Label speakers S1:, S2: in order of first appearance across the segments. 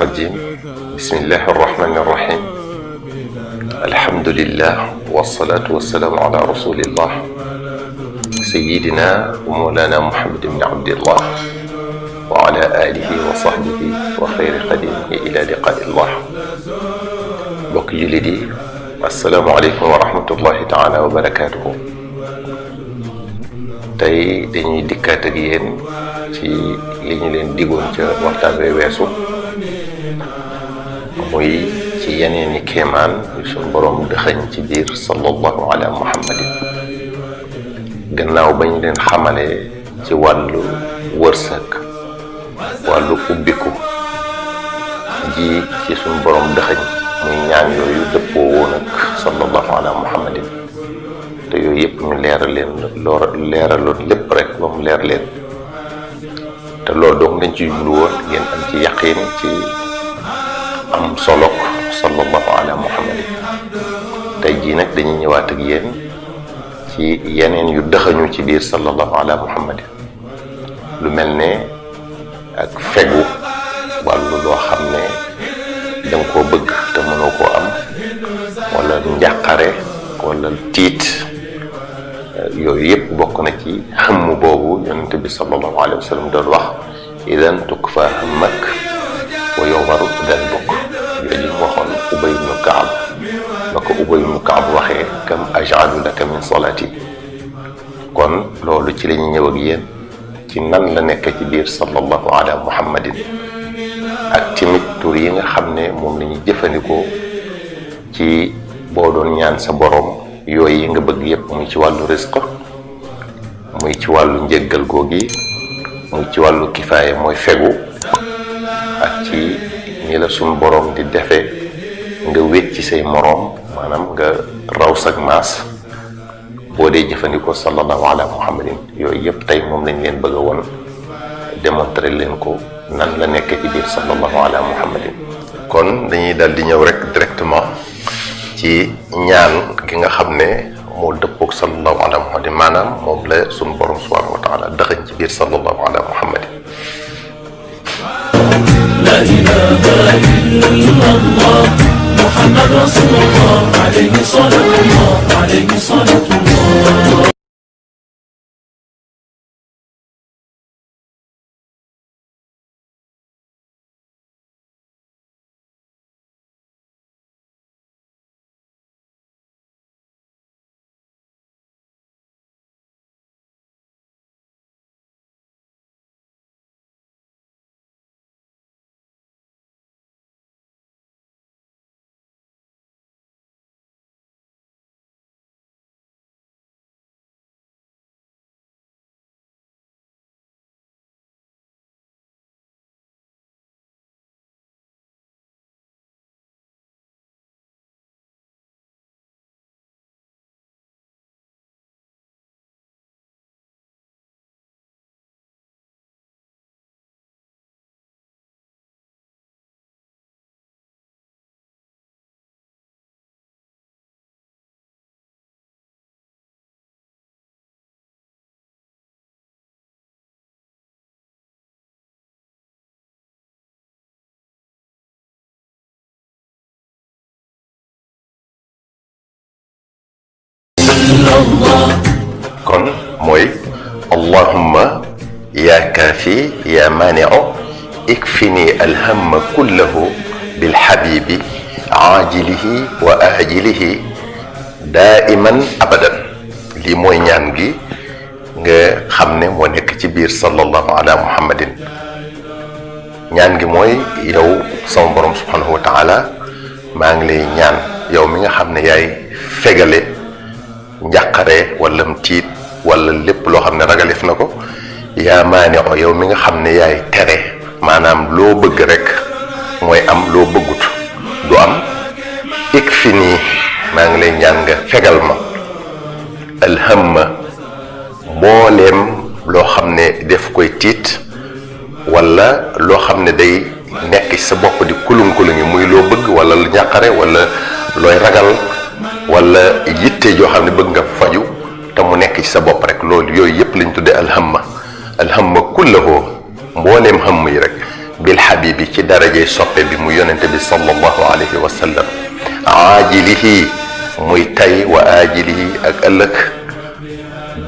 S1: الرجيم بسم الله الرحمن الرحيم الحمد لله والصلاة والسلام على رسول الله سيدنا ومولانا محمد بن عبد الله وعلى آله وصحبه وخير خديمه إلى لقاء الله. mbokk jullit yi asalaamaaleykum wa rahmatullahi taala wa barakaatuhu. tey dañuy dikkaat ak yéen ci li ñu leen digoon ca waxtaan bi weesu muy ci yeneeni kéemaan yu suñ boroom dëxañ ci biir sallallahu ala muhammadin. gannaaw bañ leen xamale ci wàllu wërsëg, wàllu ubbiku ji ci suñ boroom dëxañ muy ñaan yooyu dëppoo woon ak sallallahu ala muhammadin, te yooyu yëpp ñu leeraloon lépp rek ba mu leer leen. te loolu donc dañ ci jublu woon ngeen am ci yaqin ci am solok sallallahu ala muhammadin. tey jii nag dañuy ñëwaat ak yéen ci yeneen yu dëxañu ci biir sallallahu ala muhammadin, lu mel ne ak fegu wàllu loo xam ne danga koo bëgg te mënoo koo am, wala njàqare wala tiit. yooyu yëpp bokk na ci xëmm boobu yonente bi sallallahu alayhi wa sallam doon wax idan tukfa hammak wa yughfaru danbuk. yooyu mu waxoon Ubay ibnu Kaab ba ko Ubay ibnu Kaab waxee kam aj'alu laka min salati. kon loolu ci la ñu ñëw ak yéen ci nan la nekk ci biir sallallahu ala muhammadin, ak timit tur yi nga xam ne moom la ñuy jëfandikoo ci boo doon ñaan sa borom yooyu yi nga bëgg yépp, muy ci wàllu risque, muy ci wàllu njëggal googi, muy ci wàllu kifaaya mooy fegu, ak ci ni la suñ borom di defee nga wéet ci say moroom, maanaam nga raw sag maas boo dee jëfandikoo sallallahu ala muhammadin. yooyu yépp tey moom lañ leen bëgg a woon démontrer leen ko nan la nekk ci biir sallallahu ala muhammadin. kon dañuy dal di ñëw rek directement ci ñaan gi nga xam ne moo dëppook sallallahu ala muhammadin, maanaam moom la suñu borom subhanahu wa taala dëxañ ci biir sallallahu ala muhammadin.
S2: la ilaha illallah muhammad rasulullah alayhi salatullah alayhi salatullah.
S1: kon mooy allahumma ya kaafi ya maani'u ikfini alhamma kullahu bilhabibi aajilihi wa aajilihi daiman abadan. lii mooy ñaan gi nga xam ne moo nekk ci biir sallallahu ala muhammadin. ñaan gi mooy yow sama borom subhanahu wa taala maa ngi lay ñaan yow mi nga xam ne yaay fegale njàqare wala tiit wala lépp loo xam ne ragalif na ko. yaa maane o yow mi nga xam ne yaay tere, maanaam loo bëgg rek mooy am, loo bëggut du am. ik fi nii maa ngi lay ñaan nga fegal ma alhamma mbooleem loo xam ne def koy tiit wala loo xam ne day nekk ci sa bopp di kulung-kulungi, muy loo bëgg wala lu njàqare wala looy ragal wala yitte joo xam ne bëgg nga faju te mu nekk ci sa bopp rek. loolu yooyu yëpp lañ tuddee alhamma. alhamma kullahu mbooleem xam yi rek bil habibi ci darajey soppe bi mu yonente bi sallallahu alayhi wa sallam aajilihi muy tay wa aajilihi ak ëllëg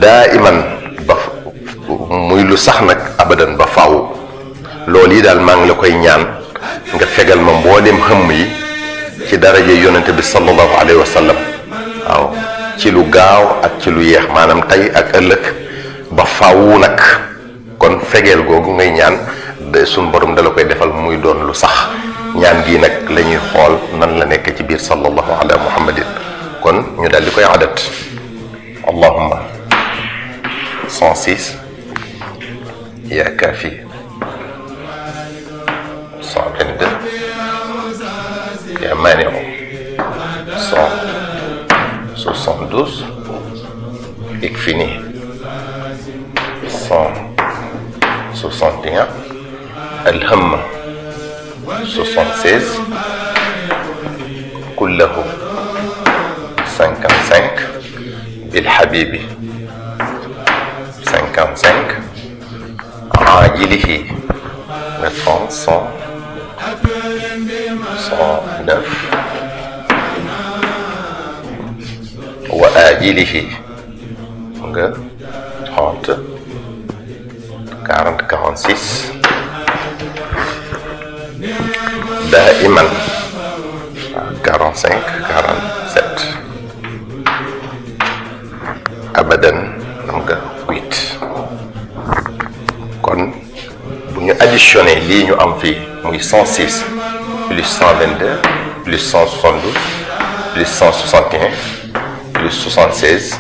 S1: daa iman ba muy lu sax nag abadan ba faaw. loolu yi daal maa ngi la koy ñaan nga fegal ma mboolem xëmm yi ci darajey yonente bi sallallahu alayhi wa sallam waaw ci lu gaaw ak ci lu yeex maanaam tay ak ëllëg ba faaw nag kon fegeel googu ngay ñaan suñ borom dala koy defal muy doon lu sax. ñaan gii nag la ñuy xool nan la nekk ci biir sallallahu ala muhammadin kon ñu daal di koy adat allahumma 106 yaa kaafi 122 yaa maaniu 172 ikfini 161 alhamma 76 كله 55 بالحبيب 55 عاجله 109 وآجله 30 40 46 دائما 45 47 abadan am nga 8 kon bu ñu additionné lii ñu am fii muy 106 plus 122 plus 172 plus 161 plus 76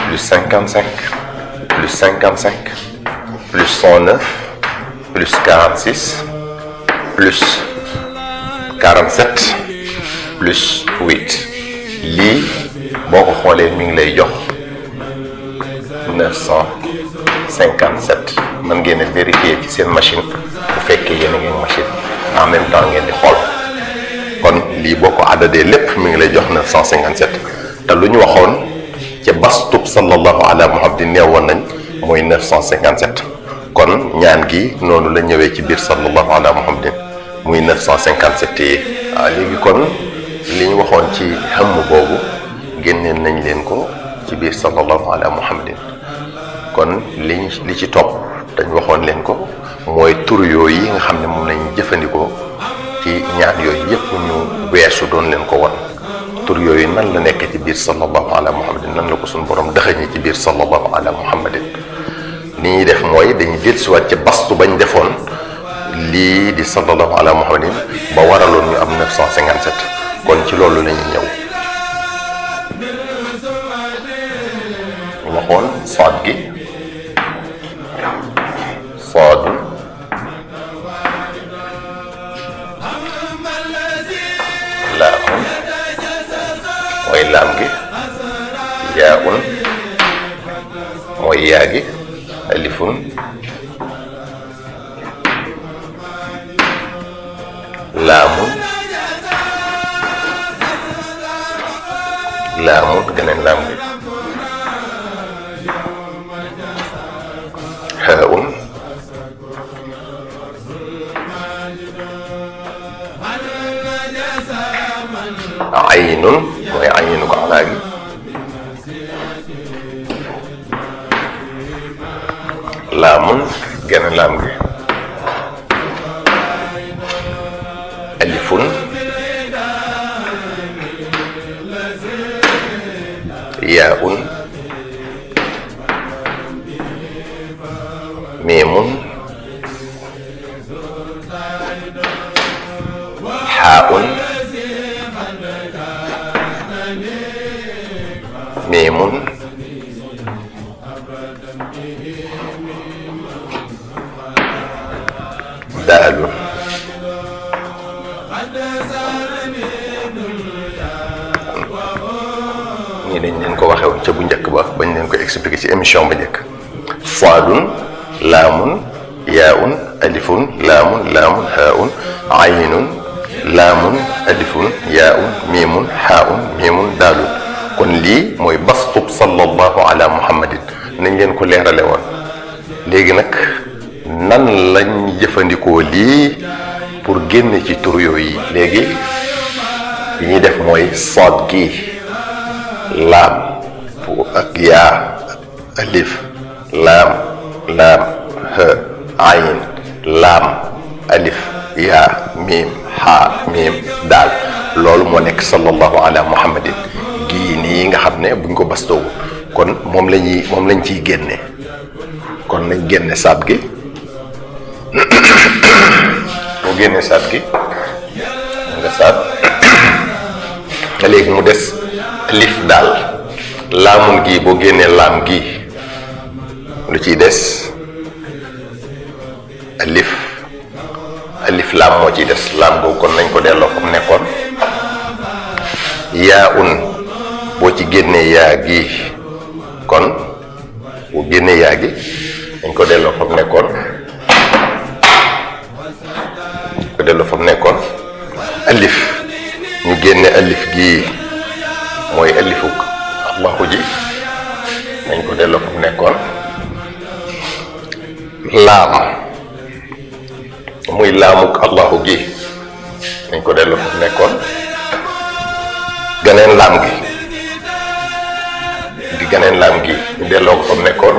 S1: plus 55 plus 55 plus 109 plus 46 plus 47 plus 8 lii boo ko xoolee mi ngi lay jox 957 mën ngeen a vérifier ci seen machine bu fekkee yéen a ngi machine en même temps ngeen di xool kon lii boo ko àddadee lépp mi ngi lay jox 957 te lu ñu waxoon ca bastub sallallahu ala muhammadin neewoon nañ mooy 957 kon ñaan gi noonu la ñëwee ci biir sallallahu ala muhammadin muy 957 yi waaw léegi kon li ñu waxoon ci xamm boobu génneel nañ leen ko ci biir sallallahu ala muhammadin kon li ci topp dañ waxoon leen ko mooy tur yooyu yi nga xam ne moom lañ jëfandikoo ci ñaan yooyu yëpp ñu weesu doon leen ko won tur yooyu nan la nekk ci biir sallallahu ala muhammadin nan la ko suñu borom dëxëñi ci biir sallallahu ala muhammadin li ñuy def mooy dañuy dellusiwaat ci bastu bañ defoon lii di sallallahu ala muhammadin ba waraloon ñu am 957 kon ci loolu la ñuy ñëw ñu waxoon saad gi saadun laamun mooy laam gi yaaun mooy yaa gi alifun laamun geneen laam gi haun aynun mooy aynu ko alaa gi laamun geneen laam gi alifun yaaun miimun xaaun miimun daalun nii dañ leen ko waxee woon ca bu njëkk ba bañ leen ko expliqué ci émission ba njëkk saadun laamun yaaun alifun laamun haaun aynun laamun alifun yaaun miimun xaaun miimun daalun kon lii mooy bastub sallallahu ala muhammadin nañ leen ko leerale woon léegi nag nan lañ jëfandikoo lii pour génne ci tur yooyu léegi li ñuy def mooy sood gi laam ak yaa alif laam ha ayin laam alif yaa miim haa miim daal loolu moo nekk sallallahu ala muhammadin gii nii nga xam ne buñ ko bastoowu kon moom lañ ciy génne kon nañ génne saat gi boo génne saat gi nga saat léegi mu des alif daal laamun gi boo génnee laam gi lu ciy des alif laam moo ciy des laam boobu kon nañ ko delloo fa mu nekkoon yaa un boo ci génnee yaa gi kon boo génnee yaa gi dañ ko delloo fa mu nekkoon alif ñu génne alif gi mooy alifuk allahu ji dañ ko delloo fa mu nekkoon laam muy laamuk allahu gi dañ ko delloo fa mu nekkoon ganeen laam gi ñu delloo ko fa mu nekkoon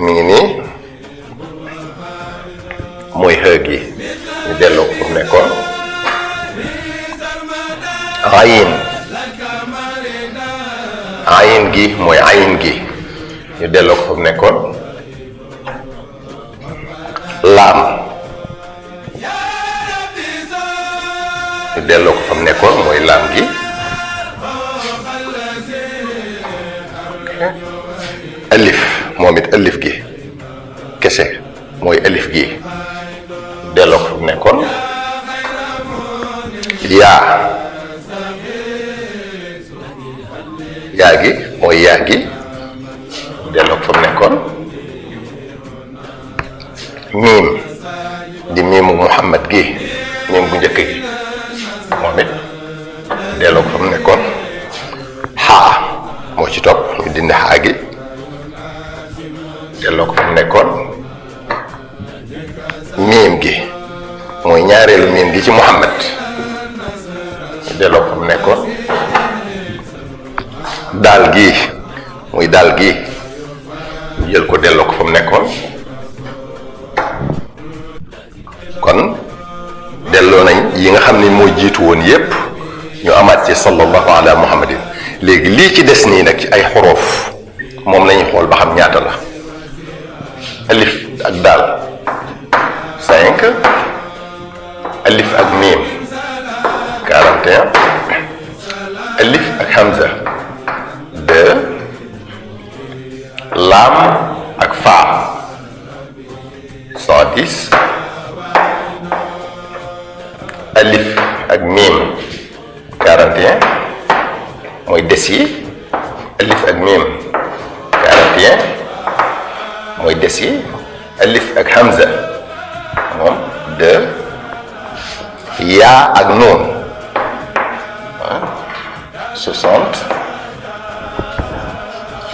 S1: mi ngi nii mooy xë gi ñu delloo ko fa mu nekkoon ayin gi mooy ayin gi ñu delloo ko fa mu nekkoon laam ñu delloo ko fa mu nekkoon mooy laam gi alif moom it alif gi kese mooy alif gi delloo ko fa mu nekkoon yaa gi mooy yaa gi delloo ko fa mu nekkoon miim di miimu Muhammad gi miim bu njëkk gi moom it delloo ko fa mu nekkoon xaa moo ci topp ñu dindi xaa gi delloo ko fa mu nekkoon miim gi mooy ñaareelu miim gi ci Muhammad ñu delloo ko fa mu nekkoon daal gi muy daal gi jël ko delloo ko fa mu nekkoon kon delloo nañ yi nga xam ni moo jiitu woon yépp ñu amaat ci sallallahu ala muhammadin léegi lii ci des nii nag ci ay xuroof moom lañuy xool ba xam ñaata la alif ak daal 5 alif ak miim 41 alif ak hamza 2 laam ak faa 110 alif ak miim 41 mooy des yi alif ak miim 41 mooy des yi alif ak hamza moom 2 yaa ak nuun 60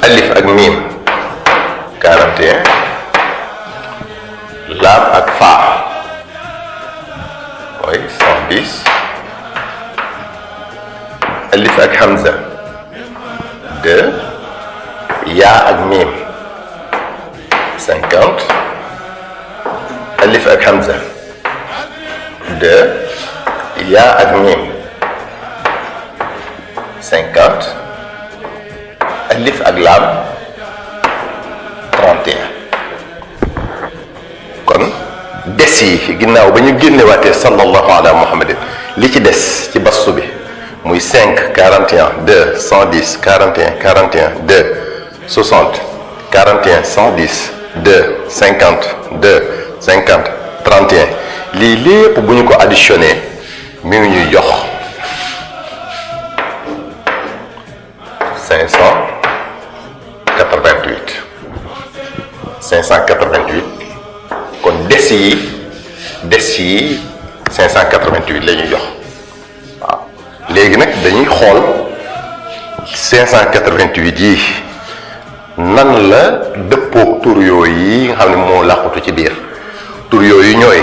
S1: alif ak miim 41 laam ak faa mooy 110 alif ak hamza 2 yaa ak miim 50 alif ak hamza 2 yaa ak miim 50 alif ak laam 31 kon des yi ginnaaw ba ñu génnewaatee sallallahu ala muhammadin li ci des ci bastu bi muy 5 41 2 110 41 41 2 60 41 110 2 50 2 50 31 lii lépp bu ñu ko additionné mi ngi ñuy jox 588 kon des yi 588 la ñuy jox waaw léegi nag dañuy xool 588 yi nan la dëppook tur yooyu yi nga xam ne moo làqutu ci biir ñooy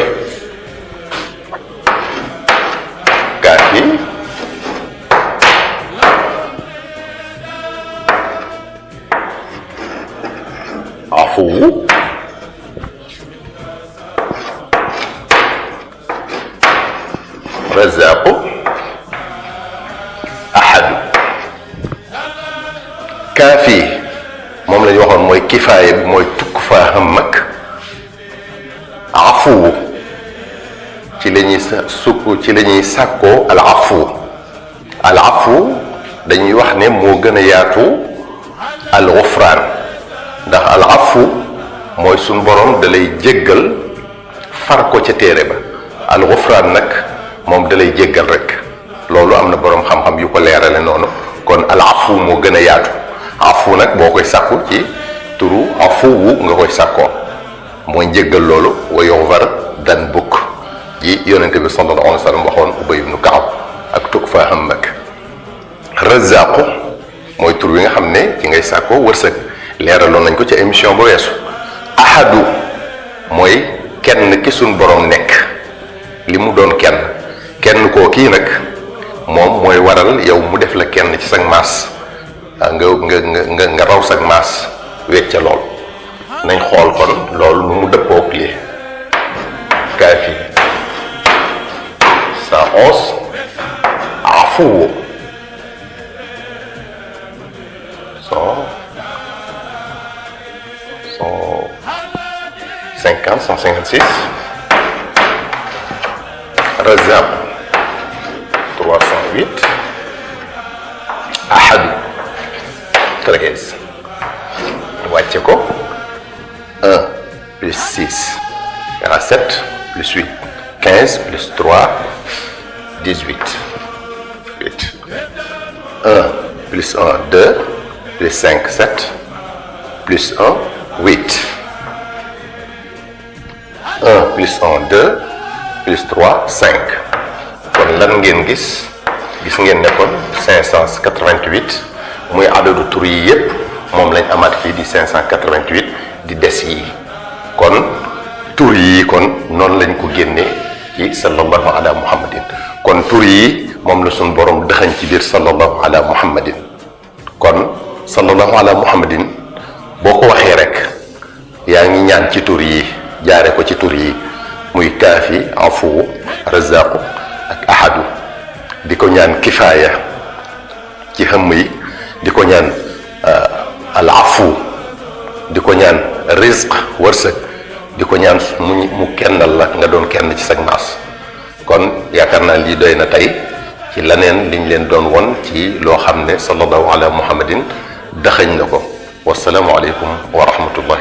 S1: kaafi afuwu razaqu ahadu. kaafi moom la ñu waxoon mooy kifaaya bi, mooy tukk faa xam mag. afuwu ci la ñuy ci la ñuy sàkkoo al afu dañuy wax ne moo gën a yaatu al gufraan, ndax al afu mooy suñ borom da lay jéggal far ko ca téere ba. al gufraan nag moom da lay jéggal rek. loolu am na borom xam-xam yu ko leerale noonu. kon al afu moo gën a yaatu. afu nag boo koy sàkku ci turu afuwu nga koy sàkkoo, mooy njéggal loolu. wa yughfar dan bukk ji yonente bi sallallahu alayhi wa sallam waxoon Ubay ibnu Kaab ak tukfa hammak. razaqu mooy tur wi nga xam ne ci ngay sàkkoo wërsëg, leeraloon nañ ko ca émission ba weesu. ahadu mooy kenn ki suñ borom nekk, li mu doon kenn koo kii nag moom mooy waral yow mu def la kenn ci sag maas, nga raw sag maas wecca lool. nañ xool kon loolu nu mu dëppoog lii. kaafi 111 afuwu 156 razaq 308 ahadu 13 wàcce ko 1 plus 6 égale 7 plus 8 15 plus 3 18 8 1 plus 1 2 plus 5 7 plus 1 8 1 plus 1 2 plus 3 5 kon lan ngeen gis ngeen ne kon 588 muy adadu tur yi yépp moom lañ amaat fii di 588 di des yi. kon tur yi kon noonu lañ ko génnee ci sallallahu ala muhammadin. kon tur yi moom la suñ borom dëxañ ci biir sallallahu ala muhammadin. kon sallallahu ala muhammadin boo ko waxee rek yaa ngi ñaan ci tur yi, jaare ko ci tur yi muy kaafi afu razaqu ak ahadu. di ko ñaan kifaaya ci xëmm yi, di ko ñaan al afu, di ko ñaan rizq wërsëg, di ko ñaan mu kennal la nga doon kenn ci sag maas. kon yaakaar naa lii doy na tey ci leneen liñ leen doon won ci loo xam ne sallallahu ala muhammadin daxañ na ko. wasalaamu aleykum wa rahmatullah.